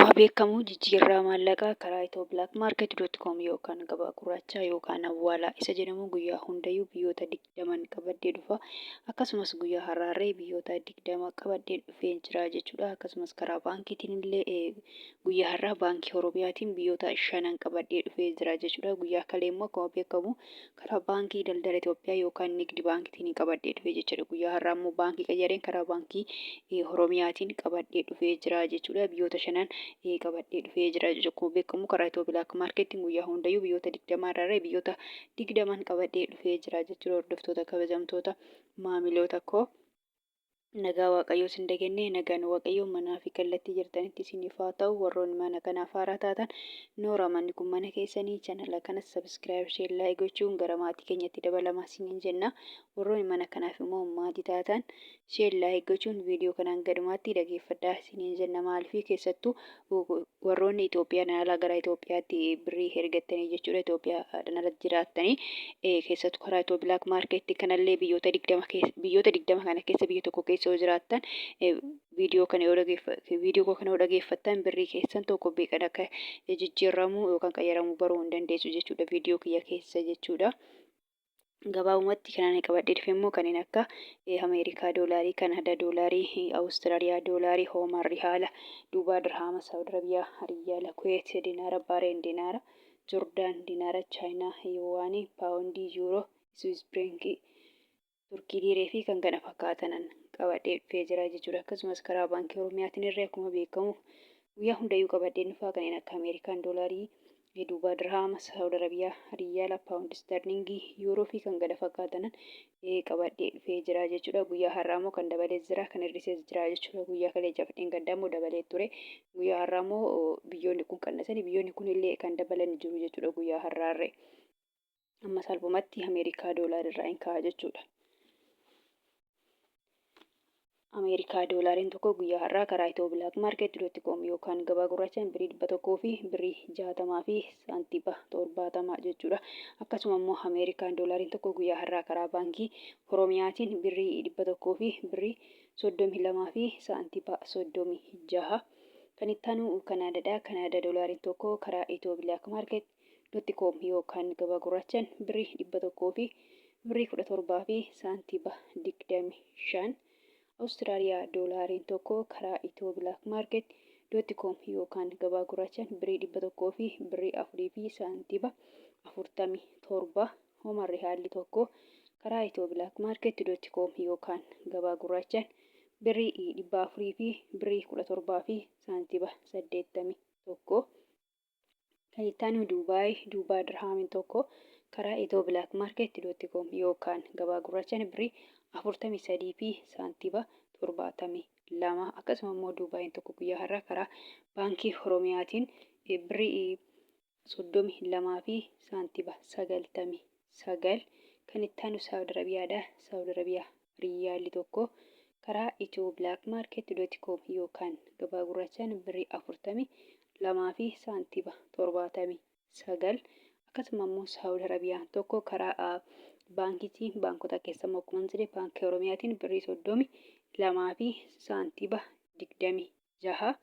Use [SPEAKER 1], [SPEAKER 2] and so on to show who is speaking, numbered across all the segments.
[SPEAKER 1] Akkuma beekamu jijjiirraa maallaqaa karaa ethio-blackmarket.com yookaan gabaa gurraachaa yookaan awwaalaa isa jedhamu guyyaa hundayyuu biyyoota 20n qabadhee dhufa. Akkasumas guyyaa har'aarree biyyoota 20 qabadhee dhufee jira jechuudha. Akkasumas karaa baankiitiin illee guyyaa har'aa baankii Oromiyaatiin biyyoota shanan qabadhee dhufee jira jechuudha. Guyyaa kalee immoo akkuma beekamu karaa baankii daldala Itoophiyaa yookaan nigdi baankiitiin qabadhee dhufe jechuudha. Guyyaa har'aa immoo baankii qayyareen karaa baankii Oromiyaatiin qabadhee dhufee jira jechuudha. Biyyoota shanan qabadhee dhufee jira jechuudha. Akkuma beekamu karaa Itiyoo Bilaak Maarkeettiin guyyaa hundayyuu biyyoota 20 irraa biyyoota 20n qabadhee dhufee jira jechuudha. Hordoftoota kabajamtoota maamiloota koo. Nagaa Waaqayyoo isin dagenne, nagaan Waaqayyoo manaa fi kallattii jirtanitti isiniif haa ta'u. Warroonni mana kanaaf haaraa taatan noora manni kun mana keessanii chanala kanas subscribe share like gochuun gara maatii keenyatti dabalamaa isiniin jenna. Warroonni mana kanaaf immoo maatii taatan share like gochuun viidiyoo kanaan gadumaatti dhageeffadhaa isiniin jenna. Maaliif keessattuu warroonni Itoophiyaan alaa gara Itoophiyaatti birrii ergattanii jechuudha. Itoophiyaadhaan ala jiraattanii keessattuu karaa Itiyoo Bilaak Maarkeetti kanallee biyyoota 20 keessa biyyoota 20 kana keessa biyya tokko keessa yoo jiraattan viidiyoo kana yoo viidiyoo koo kana yoo dhageeffattan birrii keessan tokko beekan akka jijjiirramu yookaan qayyaramu baruu hin dandeessu jechuudha viidiyoo kiyya keessa jechuudha. Gabaabumatti kan ani qabadhee dhufe immoo kanneen akka Ameerikaa doolaarii, Kanaadaa doolaarii, Awustiraaliyaa doolaarii, Hoomaan rihaala, Duubaa dirhaama, Saawud Arabiyaa riyaala, Kuweet dinaara, Baareen dinaara, Jordaan dinaara, Chaayinaa yuwaanii, Paawundii, Yuuroo, Swiss Firaankii, Turkii liiree fi kan kana fakkaatanan qabadhee dhufee jira jechuudha. Akkasumas karaa baankii Oromiyaatiin irree akkuma beekamu guyyaa hundayyuu qabadheen dhufaa kanneen akka Ameerikaan doolaarii, Duubaa Dirhaama, Saawud Arabiyaa, Riyaala, Paawundi Isterlingii, Yuuroo fi kan kana fakkaatanan qabadhee dhufee jira jechuudha. Guyyaa har'aa immoo kan dabalee jira, kan hir'isees jira jechuudha. Guyyaa kalee jafdheen gaddaa immoo dabalee ture. Guyyaa har'aa immoo biyyoonni kun qannasanii biyyoonni kun illee kan dabalan jiru jechuudha guyyaa har'aarree. Amma salphumatti Ameerikaa doolaar irraa hin ka'a jechuudha. Ameerikaa doolaariin tokko guyyaa har'aa karaa Itiyoo Bilaak Maarkeet dot koom yookaan gabaa gurraachaan birrii 100 fi birrii 60 fi saantiiba 70 jechuudha. Akkasuma immoo Ameerikaan doolaariin tokko guyyaa har'aa karaa baankii Oromiyaatiin birrii 100 fi birrii 32 fi saantiiba 36. Kan itti aanu Kanaadaadha. Kanaadaa doolaariin tokko karaa Itiyoo Bilaak Maarkeet dot koom yookaan gabaa gurraachaan birrii 100 fi birrii 17 fi saantiiba 25. Awustiraaliyaa doolaariin tokko karaa Itiyoo Bilaak Maarkeet dot koom yookaan gabaa gurraachaan birrii 100 fi birrii 4 fi saantiiba 47. Homan Rihaalli tokko karaa Itiyoo Bilaak Maarkeet dot koom yookaan gabaa gurraachaan birrii 400 fi birrii 17 fi saantiiba 81. Kan itti aanu Duubaay, Duubaa Dirhaamiin tokko karaa Itiyoo Bilaak Maarkeet dot koom yookaan gabaa gurraachaan birrii 43 fi saantiiba 72 akkasuma immoo Duubaayiin tokko guyyaa har'aa karaa Baankii Oromiyaatiin birrii 32 fi saantiiba 99. Kan itti aanu Saawud Arabiyaadha. Saawud Arabiyaa Riyyaalli tokko karaa Itiyoo Bilaak Maarkeet dot koom yookaan gabaa gurraachaan birrii 42 fi saantiiba 79 akkasuma immoo Saawud Arabiyaan tokko karaa baankiitiin baankota keessa immoo akkuma jedhe baankii Oromiyaatiin birrii 32 fi saantiiba 26.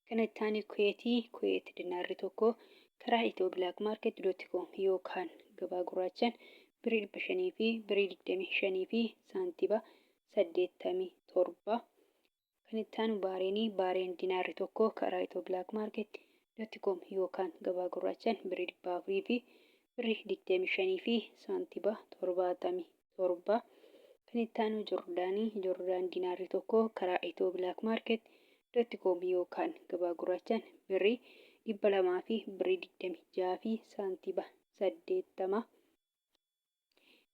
[SPEAKER 1] Kan itti aanu Kuweetii, Kuweet dinaarri tokko karaa Itiyoo Bilaak Maarkeet dot koom yookaan gabaa gurraachaan birrii 500 fi birrii 25 fi saantiba 87. Kan itti aanu Baareenii, Baareen dinaarri tokko karaa Itiyoo Bilaak Maarkeet dot koom yookaan gabaa gurraachaan birrii 400 fi birrii 25 fi saantiba 77. Kan itti aanu Jordaanii, Jordaan dinaarri tokko karaa Itiyoo Bilaak Maarkeet dot koom yookaan gabaa gurraachaan birrii 200 fi birrii 26 fi saantiba 80.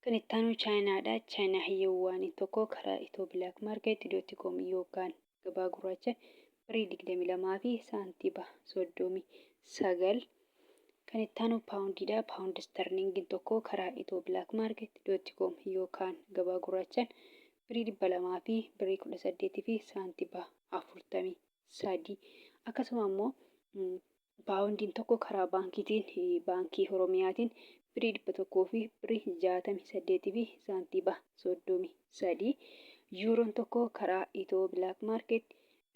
[SPEAKER 1] Kan itti aanu Chaayinaadha. Chaayinaa yuwaaniin tokko karaa Itiyoo Bilaak Maarkeet dot koom yookaan gabaa gurraachaan birrii 22 fi saantiba 39. Kan itti aanu paawundiidha. Paawundi isterliingiin tokko karaa Itiyoo Bilaak Maarkeet dot koom yookaan gabaa gurraachaan birrii 200 fi birrii 18 fi saantiba 43. Akkasuma immoo paawundiin tokko karaa baankiitiin baankii Oromiyaatiin birrii 100 fi birrii 68 fi saantiba 33. Yuuroon tokko karaa Itiyoo Bilaak Maarkeet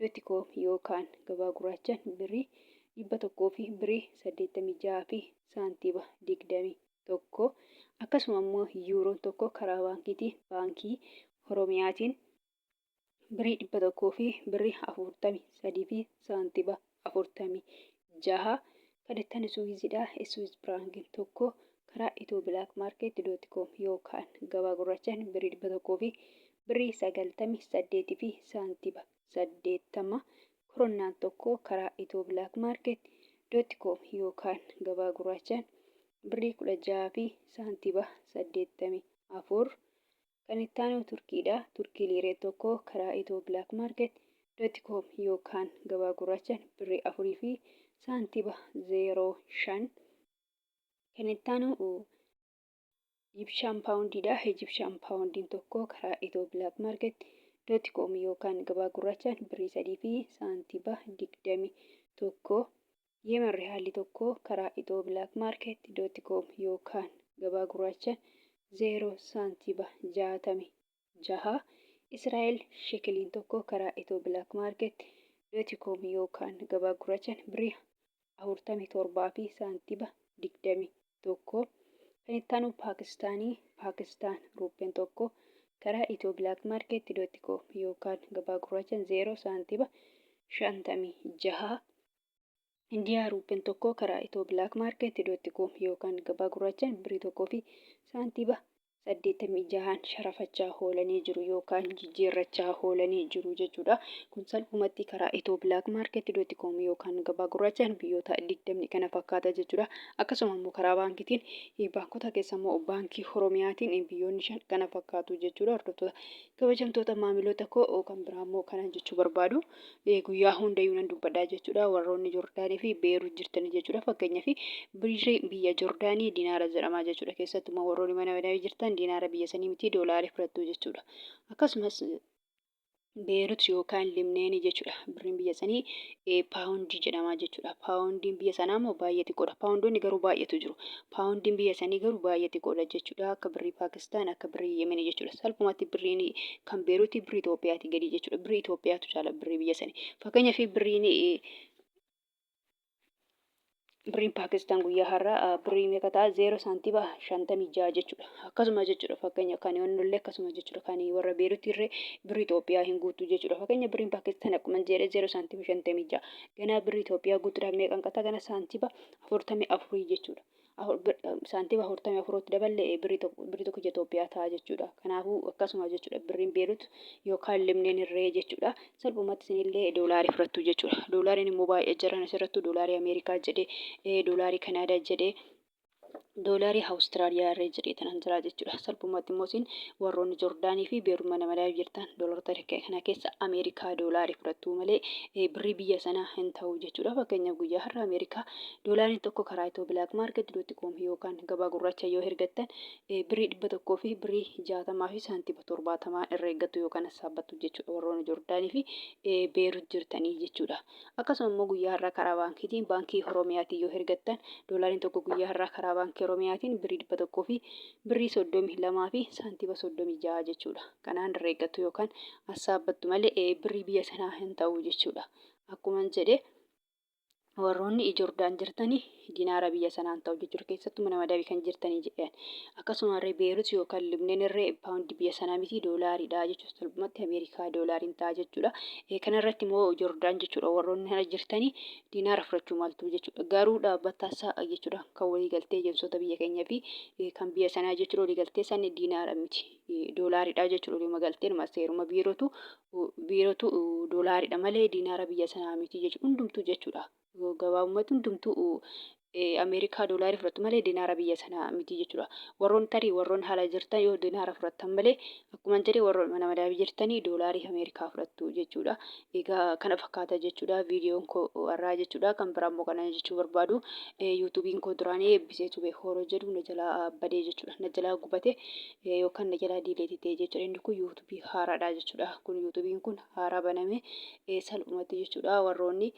[SPEAKER 1] dot com yookaan gabaa gurraachaan birrii 100 fi birrii 86 fi saantiiba 21. Akkasuma immoo yuuroon tokko karaa baankiitiin baankii Oromiyaatiin birrii 100 fi birrii 43 fi saantiba 46. Kan itti aanu Suwiizidha. Suwiiz firaankiin tokko karaa Itiyoo Bilaak Maarkeet doot koom yookaan gabaa gurraachaan birrii 100 fi birrii 98 fi saantiba 80. Koronnaan tokko karaa Itiyoo Bilaak Maarkeet doot koom yookaan gabaa gurraachaan birrii 16 fi saantiba 84. Kan itti aanu Turkiidha. Turkii liiree tokko karaa Itiyoo Black Market dot com yookaan gabaa gurraachaan birrii 4 fi saantiba 05. Kan itti aanu Ijibshaan paawundiidha. Ijibshaan paawundiin tokko karaa Itiyoo Black Market dot com yookaan gabaa gurraachaan birrii 3 fi saantiba 21. Yemen rihaalli tokko karaa Itiyoo Black Market dot com yookaan gabaa gurraachaan 0 saantiba 66. Israa'el shekeliin tokko karaa Itiyoo Black Market dot com yookaan gabaa gurraachaan birrii 47 fi saantiba 21. Kan itti aanu Paakistaanii, Paakistaan ruuppeen tokko karaa Itiyoo Black Market dot com yookaan gabaa gurraachaan 0 saantiba 56. Indiyaa ruuppeen tokko karaa Itiyoo Black Market dot com yookaan gabaa gurraachaan birrii 1 fi saantiba 86n sharafachaa oolanii jiru yookaan jijjiirrachaa oolanii jiru jechuudha. Kun salphumatti karaa Itiyoo Black Market dot com yookaan gabaa gurraachaan biyyoota 20 kana fakkaata jechuudha. Akkasuma immoo karaa baankiitiin baankota keessa immoo baankii Oromiyaatiin biyyoonni 5 kana fakkaatu jechuudha. Hordoftoota kabajamtoota maamiloota koo, kan biraa immoo kanan jechuu barbaadu, guyyaa hundayyuu nan dubbadha jechuudha. Warroonni Jordaanii fi Beerut jirtanii jechuudha. Fakkeenyaaf, birri biyya Jordaanii dinaara jedhama jechuudha. Keessattuu warroonni mana madaamii jirtan dinaara biyya sanii miti, doolaarii fudhattu jechuudha. Akkasumas Beerut yookaan Limneenii jechuudha. Birriin biyya sanii paawundii jedhama jechuudha. Paawundiin biyya sanaa immoo baay'ee xiqqoodha. Paawundoonni garuu baay'eetu jiru. Paawundiin biyya sanii garuu baay'ee xiqqoodha jechuudha. Akka birrii Paakistaan, akka birrii Yemenii jechuudha. Salphumatti birriin kan Beeruutii birrii Itoophiyaatii gadi jechuudha. Birrii Itoophiyaatu caala birrii biyya sanii. Fakkeenyaaf, birriin Paakistaan guyyaa har'aa birrii meeqa ta'a? 0 saantiba 56 jechuudha. Akkasuma jechuudha, fakkeenya kan onnollee akkasuma jechuudha, kan warra Beeruutii irree birrii Itoophiyaa hin guutu jechuudha. Fakkeenya birriin Paakistaan akkuma jedhe 0 saantiba 56, ganaa birrii Itoophiyaa guutuudhaaf meeqa hanqata? Gana saantiba 44 jechuudha. Saantima 44tti daballe birrii tokko, birrii tokkicha Itoophiyaa ta'a jechuudha. Kanaafuu akkasuma jechuudha, birriin Beerut yookaan Libneen irree jechuudha. Salphumatti isinillee doolaarii fudhattu jechuudha. Doolaariin immoo baay'ee jiran asirrattu doolaarii Ameerikaa jedhee, doolaarii Kanaadaa jedhee, doolaarii Awustiraaliyaa irree jedhee tanan jira jechuudha. Salphumatti immoo isin warroonni Jordaanii fi Beerut mana malaa jirtan doolaarota kana keessa Ameerikaa doolaarii fudhattu malee birrii biyya sanaa hin ta'u jechuudha. Fakkeenyaaf, guyyaa har'a Ameerikaa doolaariin tokko karaa Itiyoo Black Market dot com yookaan gabaa gurraacha yoo ergattan birrii 100 fi birrii 60 fi saantima 70 irra eeggattu yookaan sassaabbattu jechuudha, warroonni Jordaanii fi Beerut jirtanii jechuudha. Akkasuma immoo guyyaa har'aa karaa baankiitiin baankii Oromiyaatiin yoo ergattan doolaariin tokko guyyaa har'aa karaa baankii Oromiyaatiin birrii 100 fi birrii 32 fi saantima 36 jechuudha. Kanaan irra eeggattu yookaan sassaabbattu malee birrii biyya sanaa hin ta'u jechuudha. Akkuma jedhe, warroonni Jordaan jirtanii dinaara biyya sanaan ta'u jechuudha. Keessattuu mana madabii kan jirtanii jedhan. Akkasuma irree Beerut yookaan Libneen irree paawundi biyya sanaa miti, doolaariidha jechuudha. Salphumatti Ameerikaa doolaariin ta'a jechuudha. Kana irratti immoo Jordaan jechuudha, warroonni kana jirtanii dinaara fudhachuu maltu jechuudha. Garuu dhaabbataasaa jechuudha, kan waliigaltee ejensota biyya keenya fi kan biyya sanaa jechuudha, waliigaltee isaanii dinaara miti, doolaariidha jechuudha. Waluma galteenuma seeruma biirootu doolaaridha malee dinaara biyya sanaa miti jechuudha. Hundumtuu jechuudha. Gabaabumatti hundumtuu Ameerikaa doolaarii fudhattu malee dinaara biyya sanaa miti jechuudha. Warroon tarii warroon haala jirtan yoo dinaara fudhattan malee, akkuma jedhe, warroon mana madaamii jirtanii doolaarii Ameerikaa fudhattu jechuudha. Egaa kana fakkaata jechuudha viidiyoon koo har'aa jechuudha. Kan biraa immoo kana jechuu barbaadu, yuutuubiin koo duraanii Eebbisee Tube Hooroo jedhu na jalaa badee jechuudha. Na jalaa gubate yookaan na jalaa delete ta'e jechuudha. Inni kun yuutuubii haaraadha jechuudha. Kun yuutuubiin kun haaraa baname salphumatti jechuudha. Warroonni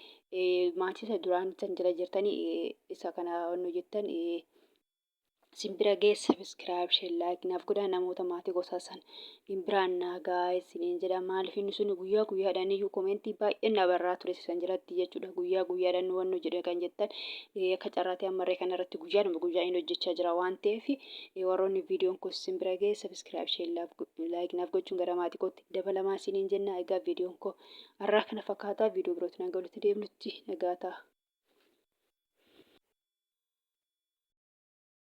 [SPEAKER 1] maatii isa duraan san jala jirtanii isa kana wannu jettan Isin bira ga'e subscribe, share, like naaf godhaa. Namoota maatii gosaa san hin biraan naa ga'aa isiniin jedha. Maaliif inni sun guyyaa guyyaadhaan iyyuu komentii baay'een na barraa ture san jalatti jechuudha. Guyyaa guyyaadhaan nu wannu jedhe kan jettan, akka carraatii ammarree kanarratti guyyaadhuma guyyaa inni hojjechaa jira waan ta'eef, warroonni viidiyoon kun isin bira ga'e subscribe, share, like naaf gochuun gara maatii kootti dabalamaa isiniin jenna. Egaa viidiyoon koo har'aa kana fakkaataa. Viidiyoo birootti nagaa walitti deemnutti nagaa ta'a.